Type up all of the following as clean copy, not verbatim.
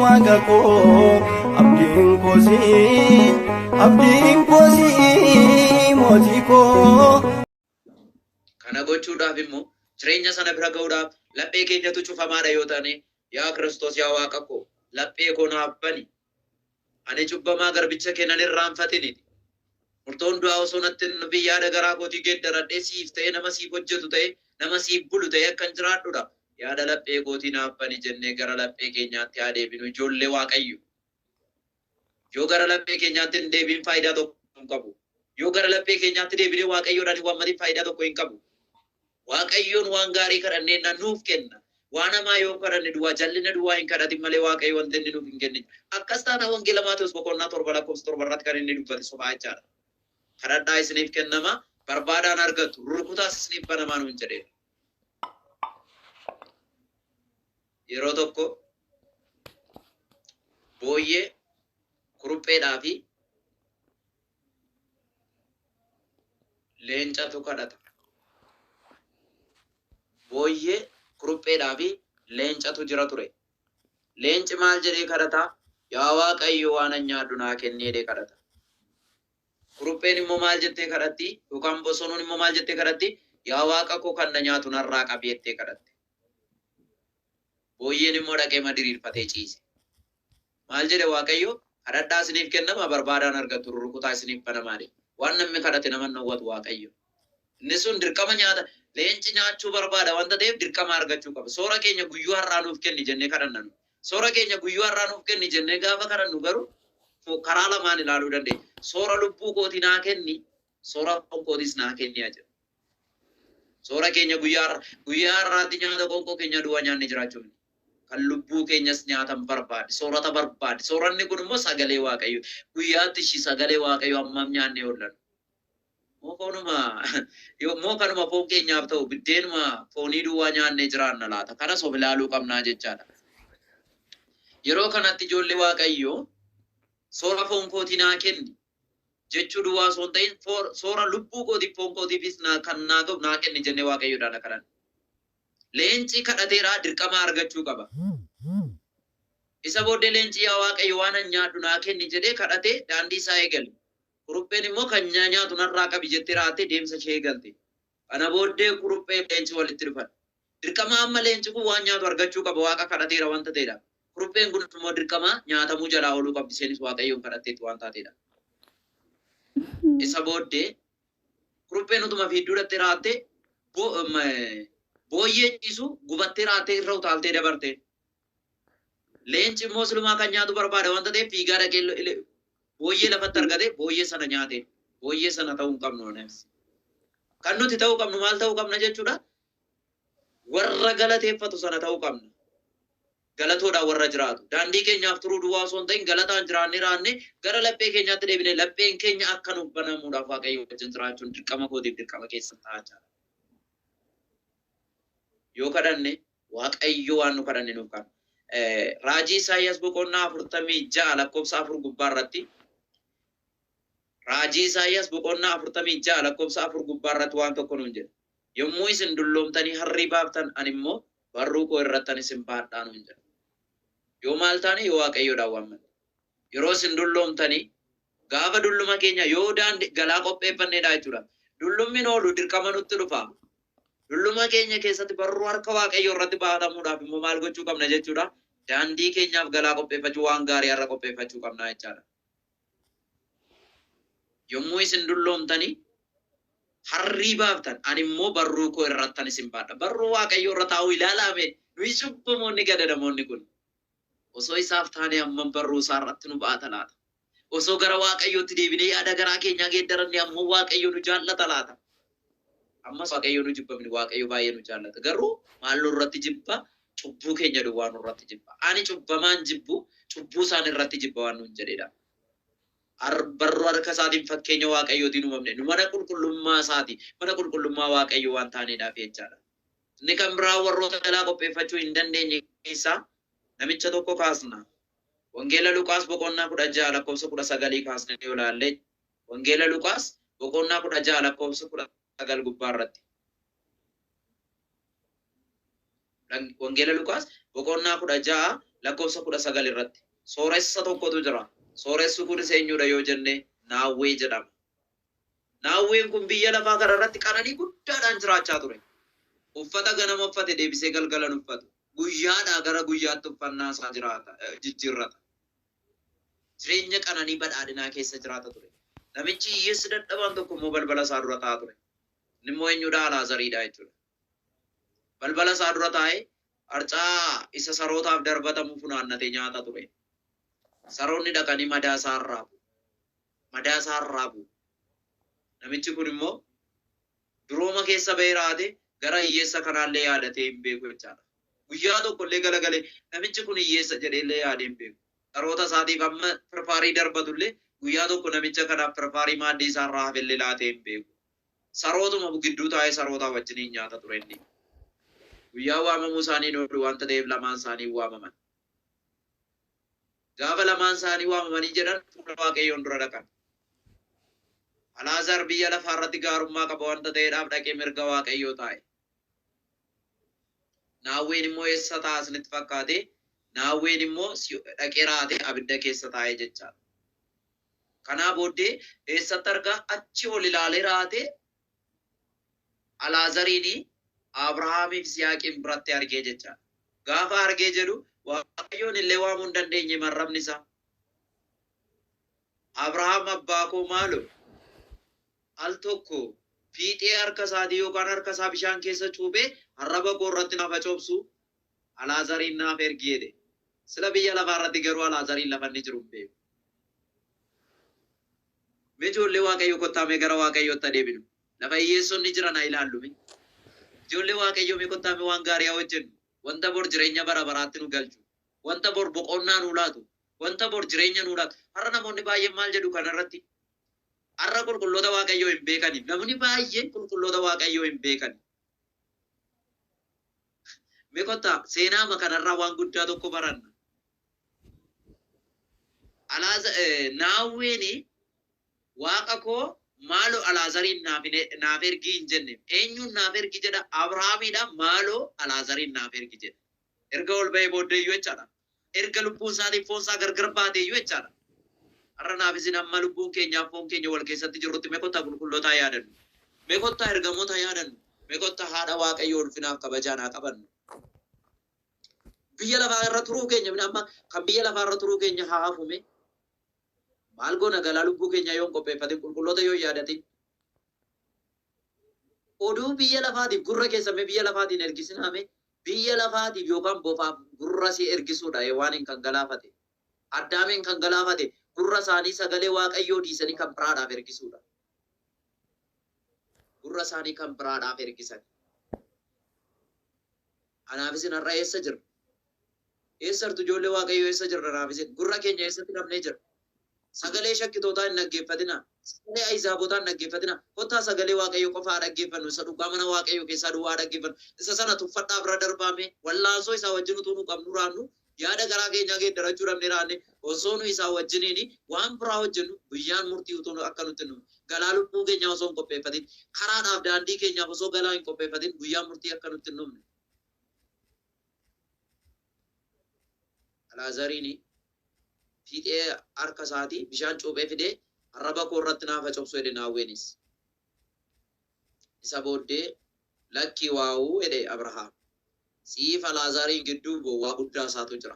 Waaqa koo, abdiin koo si'i, abdiin koo si'i, mootii koo. Kana gochuudhaaf immoo jireenya sana bira ga'uudhaaf laphee keenyatu cufamaadha yoo taane, yaa Kiristoos, yaa Waaqa koo, laphee koo naaf bani. Ani cubbamaa garbicha kee nan irraanfatiniti. Murtoon du'aa osoo natti hin dhufin yaada garaa kootii geeddaradhee siif ta'ee, nama siif hojjetu ta'ee, nama siif bulu ta'ee akkan jiraadhudha. Yaada laphee kootii naaf bani jennee gara laphee keenyaatti haa deebinu, ijoollee Waaqayyo. Yoo gara laphee keenyaatti hin deebiin faayidaa tokko hin qabu. Yoo gara laphee keenyaatti deebinee Waaqayyoodhaan hin waammatin faayidaa tokko hin qabu. Waaqayyoon waan gaarii kadhannee nuuf kenna. Waan hamaa yoo kadhanne duwwaa, jallina duwwaa hin kadhatin malee Waaqayyo wanti inni nuuf hin kennin. Akkas taanaan Wangeela Maatewos boqonnaa 7 lakkoofsa 7 irratti kan inni dubbate sobaa jechaadha. Kadhadhaa isiniif kennama, barbaadaan argattu, rurrukutaas isiniif banamaa nuun jedheera. Yeroo tokko booyyee, kurupheedhaa fi leencatu kadhata. Booyyee, kurupheedhaa fi leencatu jira ture. Leenci maal jedhee kadhata? Yaa Waaqayyo, waan an nyaadhu naa kenni jedhee kadhata. Kurupheen immoo maal jettee kadhatti? Yookaan bosonuun immoo maal jettee kadhatti? Yaa Waaqa koo, kan na nyaatu narraa qabi jettee kadhatte. Booyyeen immoo dhaqee diriirfatee ciise. Maal jedhe Waaqayyo? Kadhadhaa isiniif kennama, barbaadaan argattu, rurrukutaa isiniif banamaa jedhe. Waan namni kadhate nama hin dhowwatu Waaqayyo. Inni sun dirqama nyaata, leenci nyaachuu barbaada wanta ta'eef dirqama argachuu qaba. Soora keenya guyyuu har'aa nuuf kenni jennee kadhanna nu. Soora keenya guyyuu har'aa nuuf kenni jennee gaafa kadhannu garuu karaa lamaan ilaaluu dandeenya. Soora lubbuu kootii naa kenni, soora foon kootiis naa kenni haa jedhu. Soora keenya guyyaa har'aatti nyaata qoonqoo keenya duwwaa nyaannee jiraachuu miti. Kan lubbuu keenyas nyaatan barbaade, soorata barbaade. Sooranni kun immoo sagalee Waaqayyo. Guyyaatti ishii sagalee Waaqayyo hammam nyaannee oollan? Moo foonuma, moo kanuma foon keenyaaf ta'u biddeenuma foonii duwwaa nyaannee jiraanna laata? Kanas of ilaaluu qabnaa jechaadha. Yeroo kanatti ijoollee Waaqayyoo, soora foon kootii naa kenni jechuu duwwaa osoo hin ta'in, soora lubbuu kootiif foon kootiifis naa kan naa ga'u naa kenni jennee Waaqayyoodhaan kadhanna. Leenci kadhateera, dirqama argachuu qaba. Isa booddee leenci yaa Waaqayyo, waan an nyaadhu naa kenni jedhee kadhatee daandii isaa eegale. Kurupheen immoo kan nyaatu narraa qabi jettee raattee deemsa ishee eegalte. Kana booddee kuruphee leenci walitti dhufan. Dirqama amma leenci kun waan nyaatu argachuu qaba, Waaqa kadhateera wanta ta'edha. Kurupheen kun immoo dirqama nyaatamuu jalaa ooluu qabdi, isheenis Waaqayyoon kadhatteetti waan taateedha. Isa booddee kurupheen utuma fiidduu dhattee raattee booyyee ciisu gubattee raattee irra utaaltee dabarte. Leenci immoo silumaa kan nyaatu barbaada wanta ta'eef fiigaa dhaqee booyyee lafatti argate, booyyee sana nyaate. Booyyee sana ta'uu hin qabnu. Kan nuti ta'uu qabnu maal ta'uu qabna jechuudha? Warra galateeffatu sana ta'uu qabna. Galatoodhaan warra jiraatu. Daandii keenyaaf turuu duwwaa osoo hin ta'in galataan jiraannee raannee gara laphee keenyaatti deebinee lapheen keenya akka nuuf banamuudhaaf Waaqayyo wajjin jiraachuun dirqama kootiif dirqama keessan ta'aa jira. Yoo kadhanne Waaqayyo waan nu kadhanne nuuf kenna. Raajii Isaayyaas boqonnaa 46 lakkoofsa 4 gubbaa irratti, Raajii Isaayyaas boqonnaa 46 lakkoofsa 4 gubbaa irratti waan tokko nuun jedha. Yommuu isin dulloomtanii harrii baaftan, ani immoo barruu koo irrattan isin baadhaa nuun jedha. Yoo maal taane? Yoo Waaqayyoodhaan waammanne. Yeroo isin dulloomtanii, gaafa dulluma keenya yoo daandii galaa qopheeffanneedha jechuudha. Dullummin oolu, dirqama nutti dhufa. Dulluma keenya keessatti barruu harka Waaqayyoo irratti baatamuudhaaf immoo maal gochuu qabna jechuudha? Daandii keenyaaf galaa qopheeffachuu, waan gaarii har'a qopheeffachuu qabna jechaadha. Yommuu isin dulloomtanii harrii baaftan, ani immoo barruu koo irrattan isin baadha. Barruu Waaqayyoo irra taa'uu ilaalame, nuyi cubbamoonni gadadamoonni kun. Osoo isaaf taanee hammam barruu isaa irratti nu baata laata? Osoo gara Waaqayyootti deebinee yaada garaa keenyaa geeddaranne hammam Waaqayyo nu jaallata laata? Ammas Waaqayyo nu jibbamni, Waaqayyo baay'ee nu jaallata. Garuu maal nurratti jibba? Cubbuu keenya duwwaa nurratti jibba. Ani cubbamaan jibbu, cubbuu isaan irratti jibba waan nuun jedhedha. Barruu harka isaatiin fakkeenya Waaqayyootiin uumamne. Nu mana qulqullummaa isaati. Mana qulqullummaa Waaqayyo waan taaneedhaaf jechaadha. Inni kan biraa warroota galaa qopheeffachuu hin dandeenye keessaa namicha tokko kaasna. Wangeela Luqaas boqonnaa 16 lakkoofsa 19 kaasnee yoo ilaalle, Wangeela Luqaas boqonnaa 16 lakkoofsa 19 gubbaa irratti. Wangeela Luqaas boqonnaa 16 Lakkoofsa 19 irratti. Sooressa tokkotu jira. Sooressi kunis eenyudha yoo jenne Naawwee jedhama. Naawween kun biyya lafaa kana irratti qananii guddaadhaan jiraachaa ture. Uffata ganama uffate deebisee galgalan uffatu. Guyyaadhaa gara guyyaatti uffannaa isaa jiraata, jijjiirrata. Jireenya qananii badhaadhinaa keessa jiraata ture. Namichi hiyyeessi dadhabaan tokko immoo balbala isaa dura taa'aa ture. Inni immoo eenyudha? Alaazariidha jechuudha. Balbala isaa dura taa'ee harcaa isa sarootaaf darbatamu funaannatee nyaata ture. Saroonni dhaqanii madaa isaa arraabu. Madaa isaa arraabu. Namichi kun immoo durooma keessa bahee raate gara hiyyeessa kanaallee yaadatee hin beeku jechaadha. Guyyaa tokko illee galagalee namichi kun hiyyeessa jedhee illee yaadee hin beeku. Saroota isaatiif amma firfaarii darbatullee guyyaa tokko namicha kanaaf firfaarii maaddii isaa irraa hafellee laatee hin beeku. Sarootuma gidduu taa'ee saroota wajjiniin nyaata ture inni. Guyyaa waamamuu isaanii hin oolu wanta ta'eef lamaan isaanii waamaman. Gaafa lamaan isaanii waamamanii jedhan fuula Waaqayyoon dura dhaqan. Alaazaar biyya lafaa irratti gaarummaa qaba wanta ta'eedhaaf dhaqee mirga Waaqayyoo taa'e. Naawween immoo eessa taa'a isinitti fakkaate? Naawween immoo dhaqee raatee abidda keessa taa'e jechaadha. Kanaa booddee eessatti argaa? Achi ol ilaalee raatee Alaazariin Abrahaamiif Siyaaqiin biratti argee jechaadha. Gaafa argee jedhu Waaqayyoon illee waamuu hin dandeenye marrabni isaa. Abrahaam abbaa koo maaloo al tokko fiixee harka isaatii yookaan harka isaa bishaan keessa cuuphee arraba koo irratti naaf coobsu Alaazariin naaf ergi jedhe. Sila biyya lafaa irratti garuu Alaazariin lafa inni jiru hin beeku. Mee ijoollee Waaqayyoo kottaa mee gara Waaqayyootti adeeminu. Lafa hiyyeessonni jiran haa ilaallu mee. Ijoollee Waaqayyoo mee kottaa mee waan gaarii haa hojjennu. Wanta bor jireenya bara baraatti nu galchu. Wanta bor boqonnaa nu laatu. Wanta bor jireenya nu laatu. Har'a namoonni baay'een maal jedhu kanarratti? Har'a qulqulloota Waaqayyoo hin beekani. Namni baay'een qulqulloota Waaqayyoo hin beekani. Mee kottaa seenaama kanarraa waan guddaa tokko baranna. Alaaza Naawweeni Waaqa koo maaloo Alaazariin naaf ergi hin jenne. Eenyuun naaf ergi jedha? Abrahaamiidha maaloo Alaazariin naaf ergi jedha. Erga ol ba'ee booddee iyyuu jechaadha. Erga lubbuun isaatiif foon isaa gargar baate iyyuu jechaadha. Har'a naaf isin amma lubbuun keenyaaf foon keenya wal keessatti jirrutti mee kottaa qulqullootaa yaadannu. Mee kottaa ergamoota yaadannu. Mee kottaa haadha Waaqayyoo ulfinaaf kabajaan haa qabannu. Biyya lafaa irra turuu keenya amma kan biyya lafaa irra turuu keenya haa hafume. Maal goona galaa lubbuu keenya yoo hin qopheeffatin qulqulloota yoo hin yaadatin. Oduu biyya lafaatiif gurra keessa mee biyya lafaatiin ergisinaa mee biyya lafaatiif yookaan bofaaf gurra si ergisuudha Hewaaniin kan galaafate. Addaamiin kan galaafate gurra isaanii sagalee Waaqayyoo dhiisanii kan biraadhaaf ergisuudha. Gurra isaanii kan biraadhaaf ergisan. Anaaf isin har'a eessa jirra? Eessartu ijoollee Waaqayyoo eessa jirra anaaf isin? Gurra keenya eessatti dhabnee jira? Sagalee shakkitootaa hin dhaggeeffatinaa. Sagalee ayizaabotaa hin dhaggeeffatinaa. Kottaa sagalee Waaqayyoo qofaa haa dhaggeeffannu. Isa dhugaa mana Waaqayyoo keessaa duwwaa haa dhaggeeffannu. Isa sana tuffadhaa bira darbaame wallaansoo isaa wajjin utuu nu qabnu raannu yaada garaa keenyaa geeddarachuu dhabnee raanne osoo nu isaa wajjiniin waan biraa hojjennu guyyaan murtii utuu akka nutti hin dhufne galaa lubbuu keenyaa osoo hin qopheeffatin karaadhaaf daandii keenyaaf osoo galaa hin qopheeffatin guyyaan murtii akka nutti hin dhufne. Alaazariin fiixee harka isaatii bishaan cuuphee fidee arraba koo irratti naaf cobsu jedhe Naawweenis. Isa booddee lakkii waawuu jedhe Abrahaam. Siif Alaazariin gidduu bowwaa guddaa isaatu jira.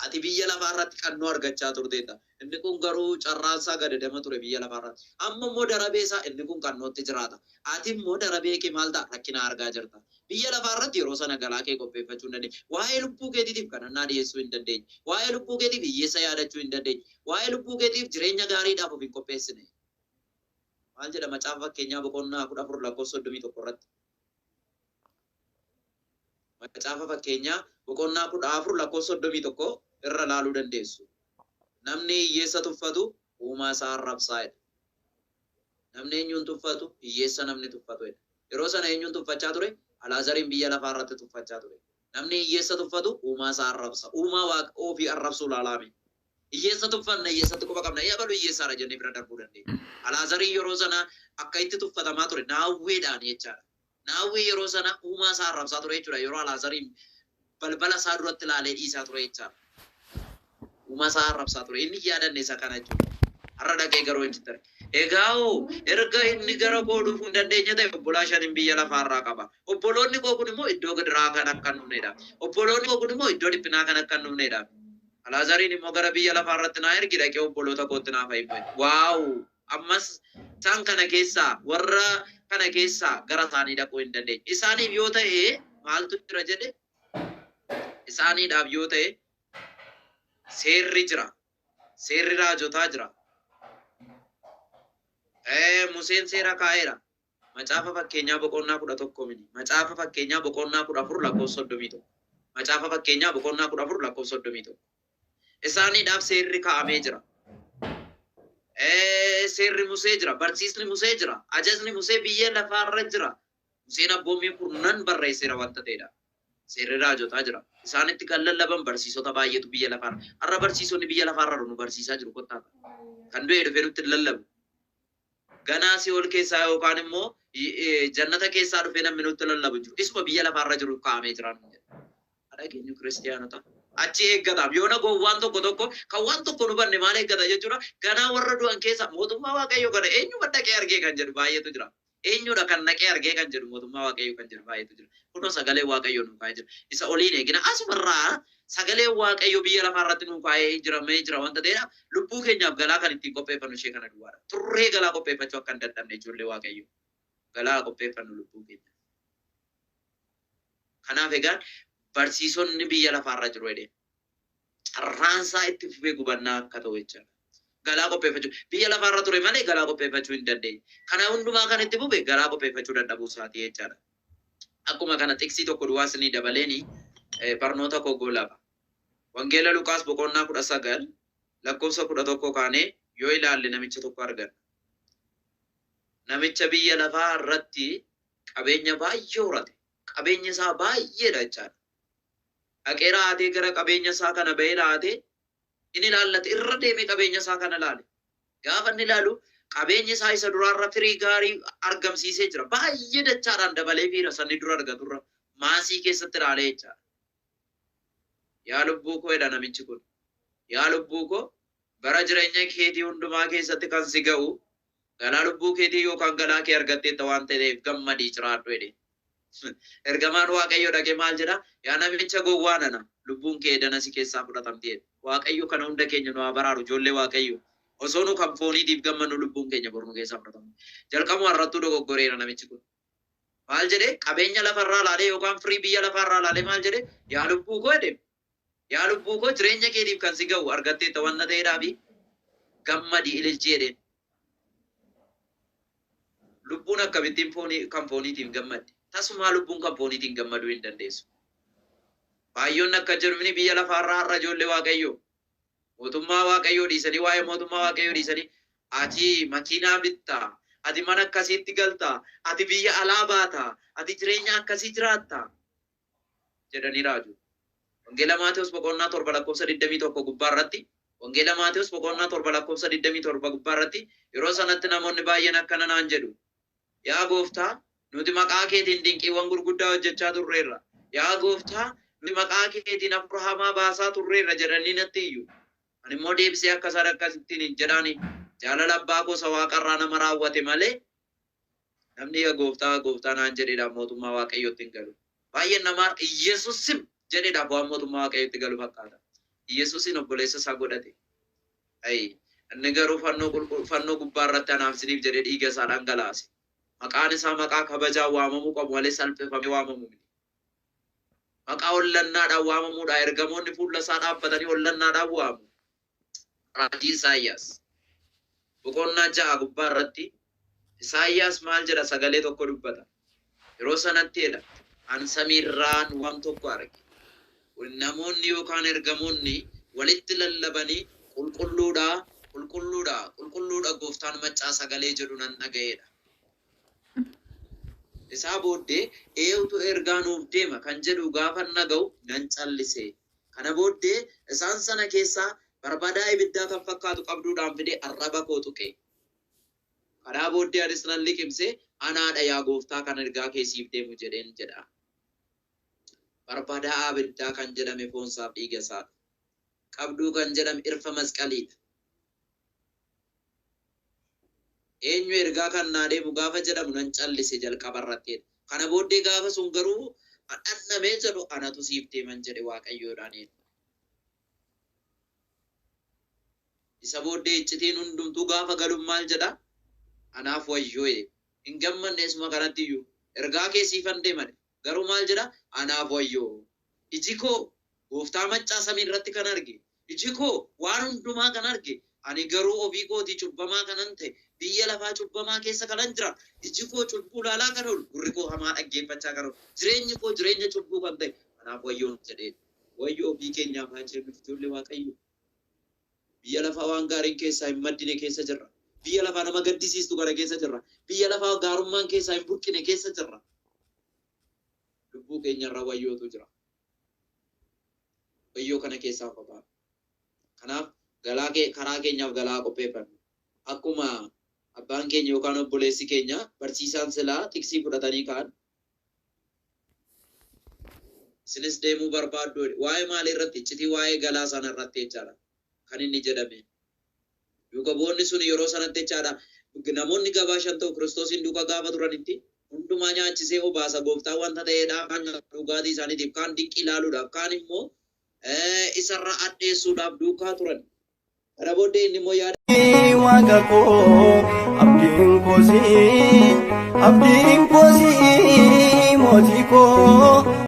Ati biyya lafaa irratti qannoo argachaa turteetta. Inni kun garuu carraan isaa gadadama ture biyya lafaa irratti. Amma immoo darabee isaa inni kun qannootti jiraata. Ati immoo darabee kee maal ta'a? Rakkina argaa jirta. Biyya lafaa irratti yeroo sana galaa kee qopheeffachuu hin dandeenye. Waa'ee lubbuu keetiitiif kadhannaa dhiyeessuu hin dandeenye. Waa'ee lubbuu keetiif hiyyeessa yaadachuu hin dandeenye. Waa'ee lubbuu keetiif jireenya gaariidhaaf of hin qopheessine. Maal jedha macaafa fakkeenyaa boqonnaa 14 lakkoofsa 31 irratti? Macaafa fakkeenyaa boqonnaa 14 lakkoofsa 31 irra laaluu dandeessu. Namni hiyyeessa tuffatu uumaa isaa arrabsaa jedha. Namni eenyuun tuffatu? Hiyyeessa namni tuffatu jedha. Yeroo sana eenyuun tuffachaa ture? Alaazariin biyya lafaa irratti tuffachaa ture. Namni hiyyeessa tuffatu uumaa isaa arrabsa. Uumaa waaqa ofii arrabsuu ilaalaame. Hiyyeessa tuffanna, hiyyeessatti quba qabna. Eebalu hiyyeessaadha jennee bira darbuu dandeenya. Alaazariin yeroo sana akka itti tuffatamaa ture naawweedhaan jechaadha. Naawwee yeroo sana uumaa isaa arrabsaa ture jechuudha. Yeroo Alaazariin balbala isaa duratti ilaalee dhiisaa ture jechaadha. Uumaa isaa arrabsaa ture. Inni yaadanne isa kana jechuudha. Har'a dhaqee garuu hin ture. Egaa hoo erga inni gara koo dhufuu hin dandeenye ta'e, obbolaa shanin biyya lafaarraa qaba. Obboloonni koo kun immoo iddoo gidiraa kan akka hin dhufnedha. Obboloonni koo kun immoo iddoo dhiphinaa kan akka hin dhufnedha. Alaazariin immoo gara biyya lafaarratti naa ergi, dhaqee obboloota kootti naa fa'i. Wow! Ammas isaan kana keessaa, warra kana keessaa gara isaanii dhaquu hin dandeenye. Isaaniif yoo ta'e maaltu jira jedhe? Isaaniidhaaf yoo ta'e seerri jira. Seerri raajotaa jira. Museen seera kaa'eera. Macaafa Fakkeenyaa boqonnaa 11 miti. Macaafa Fakkeenyaa boqonnaa 14 lakkoofsa 31. Macaafa Fakkeenyaa boqonnaa 14 lakkoofsa 31. Isaaniidhaaf seerri kaa'amee jira. Seerri Musee jira. Barsiisni Musee jira. Ajajni Musee biyya lafaarra jira. Museen abboommii kurnan barreesseera wanta ta'edha. Seerri raajotaa jira. Isaanitti kan lallaban barsiisota baay'eetu biyya lafaarra. Har'a barsiisonni biyya lafaarra nu barsiisaa jiru, kottaa. Kan du'e dhufee nutti hin lallabu. Ganaa si'ool keessaa yookaan immoo jannata keessaa dhufee namni nutti lallabu jiru. Isuma biyya lafaarra jiru kaa'amee jira nuun jedha. Dhageenyu kiristiyaanota. Achi eeggataaf yoona gowwaan tokko tokko kan waan tokko nu banne maal eeggata jechuudha. Ganaa warra du'an keessa mootummaa Waaqayyoo kana eenyuma dhaqee argee kan jedhu baay'eetu jira. Eenyudha kan dhaqee argee kan jedhu, mootummaa Waaqayyoo kan jedhu baay'eetu jira. Kunoo sagalee Waaqayyoo nu kaa'ee jira. Isa oliin eegina. Asumarraa sagalee Waaqayyoo biyya lafaarratti nu kaa'ee jira mee jira wanta ta'eedhaaf, lubbuu keenyaaf galaa kan ittiin qopheeffannu ishee kana duwwaadha. Turree galaa qopheeffachuu akka hin dadhabne, ijoollee Waaqayyoo. Galaa qopheeffannu lubbuu keenya. Kanaaf egaan barsiisonni biyya lafaarra jiru jedhee. Carraansaa itti fufee gubannaa akka ta'u jechaadha. Galaa qopheeffachuu biyya lafaarra ture malee galaa qopheeffachuu hin dandeenye. Kana hundumaa kan itti fufe galaa qopheeffachuu dadhabuu isaatii jechaadha. Akkuma kana xiqsii tokko duwwaa isinii dabaleeni barnoota koo goolaba. Wangeela Luqaas boqonnaa 19 lakkoofsa 11 kaanee yoo ilaalle namicha tokko arganna. Namicha biyya lafaa irratti qabeenya baay'ee horate. Qabeenya isaa baay'eedha jechaadha. Dhaqee raatee gara qabeenya isaa kana bahee raatee inni ilaallate, irra deemee qabeenya isaa kana ilaale. Gaafa inni ilaalu qabeenya isaa isa duraarra firii gaarii argamsiisee jira. Baay'ee dachaadhaan dabalee fiira sanni dura argaturra maasii keessatti ilaalee jechaadha. "Yaa lubbuu koo," jedha namichi kun. "Yaa lubbuu koo, bara jireenya keetii hundumaa keessatti kan si ga'u galaa lubbuu keetii yookaan galaa kee argatteetta waan ta'eef gammadii jiraadhu," jedhe. Ergamaan Waaqayyo dhaqee maal jedha? "Yaa namicha gowwaa nana, lubbuun kee edana si keessaa fudhatamti," jedhe. Waaqayyo kana hunda keenya nu haa baraaru, ijoollee Waaqayyo. Osoo nu kan fooniitiif gammannu lubbuun keenya bor nu keessaa fudhatamti. Jalqabuma irrattuu dogoggoreera namichi kun. Maal jedhe? Qabeenya lafarraa laalee yookaan firii biyya lafarraa laalee maal jedhe? "Yaa lubbuu koo," jedhe. "Yaa lubbuu koo, jireenya keetiif kan si ga'u argatteetta wanna ta'eedhaafi gammadii ililchi," jedheen. Lubbuun akkamittiin foonii kan fooniitiin gammaddi? Tasumaa lubbuun kan fooniitiin gammaduu hin dandeessu. Baay'oonni akka jedhumni biyya lafaarraa har'a, ijoollee Waaqayyoo, mootummaa Waaqayyoo dhiisanii, waa'ee mootummaa Waaqayyoo dhiisanii, ati makiinaa bittaa, ati mana akkasiitti galtaa, ati biyya alaa baataa, ati jireenya akkasii jiraattaa jedhanii raaju. Wangeela Maatewos boqonnaa 7 lakkoofsa 21 gubbaa irratti, Wangeela Maatewos boqonnaa 7 lakkoofsa 27 gubbaa irratti, "Yeroo sanatti namoonni baay'een akkana naan jedhu: Yaa Gooftaa, nuti maqaa keetiin dinqiiwwan gurguddaa hojjechaa turreerra. Yaa Gooftaa, nuti maqaa keetiin hafuura hamaa baasaa turreerra jedhanii natti iyyu. Ani immoo deebisee akka isaan akkasittiin hin jedhaani: Jaalala abbaa koo isa waaqarraa nama raawwate malee, namni yaa Gooftaa, Gooftaa naan jedheedhaaf mootummaa Waaqayyootti hin galu." Baay'een namaa Iyesuusim jedheedhaaf waan mootummaa Waaqayyootti galu fakkaata. Iyesuusin obboleessa isaa godhate. Ayi, inni garuu fannoo gubbaa irratti anaaf isiniif jedhee dhiiga isaa dhangalaase. Maqaan isaa maqaa kabajaan waamamuu qabu malee salphifamee waamamu miti. Maqaa hollannaadhaan waamamuudha. Ergamoonni fuula isaa dhaabbatanii hollannaadhaan waamu. Raajii Isaayyaas boqonnaa 6 gubbaa irratti Isaayyaas maal jedha? Sagalee tokko dubbata. "Yeroo sanatti," jedha, "an samiirraan waan tokko arge. Namoonni yookaan ergamoonni walitti lallabanii, qulqulluudha, qulqulluudha, qulqulluudha Gooftaan maccaa sagalee jedhu nan dhaga'eedha. Isaa booddee eenyutu ergaa nuuf deema kan jedhu gaafa dhaga'u nan callise. Kana booddee isaan sana keessaa barbadaa ibiddaa kan fakkaatu qabduudhaan fidee arraba koo tuqe. Kanaa booddee anis nan liqimse, anaadha yaa Gooftaa kan ergaa kee siif deemu jedheen," jedha. Barbadaa ibiddaa kan jedhame foonsaaf dhiiga isaadha. Qabduu kan jedhame irfa masqaliidha. Eenyu ergaa kan naa deemu gaafa jedhamu nan callise jalqaba irratti. Kana booddee gaafa sun garuu dhandhamee jedhu anatu siif deeman jedhe Waaqayyoodhaan. Isa booddee iccitiin hundumtuu gaafa galuun maal jedha? Anaaf wayyoo jedhe. Hin gammanne isuma kanatti iyyuu. Ergaa kee siifan deeman. Garuu maal jedha? Anaaf wayyoo. Iji koo gooftaa maccaa samii irratti kan arge. Iji koo waan hundumaa kan arge. Ani garuu ofii kootii cubbamaa kanan ta'e biyya lafaa cubbamaa keessa kanan jira. Iji koo cubbuu ilaalaa kan oolu, gurri koo hamaa dhaggeeffachaa kan oolu, jireenyi koo jireenya cubbuu kan ta'e anaaf wayyoon jedhee. Wayyoo ofii keenyaaf haa jennu ijoollee Waaqayyo. Biyya lafaa waan gaariin keessaa hin maddine keessa jirra. Biyya lafaa nama gaddisiistu kana keessa jirra. Biyya lafaa gaarummaan keessaa hin burqine keessa jirra. Lubbuu keenyarra wayyootu jira. Wayyoo kana keessaa of baafna. Kanaaf galaa karaa keenyaaf galaa qopheeffannu. Akkuma abbaan keenya yookaan obboleessi keenya barsiisaan silaa tiksii fudhatanii ka'an. Isinis deemuu barbaaddu. Waa'ee maalii irratti? Iccitii waa'ee galaa sana irratti jechaadha. Kan inni jedhame. Duuka bu'oonni sun yeroo sanatti jechaadha. Namoonni gabaa shan ta'u Kiristoosiin duuka gaafa turanitti hundumaa nyaachisee obaasa gooftaa wanta ta'eedha. Kaan dhugaatii isaaniitiif, kaan dinqii ilaaluudhaaf, kaan immoo isarra addeessuudhaaf duukaa turan. Kana booddee inni immoo yaada Waaqa koo, abdiin koo sii, abdiin koo sii, mootii koo.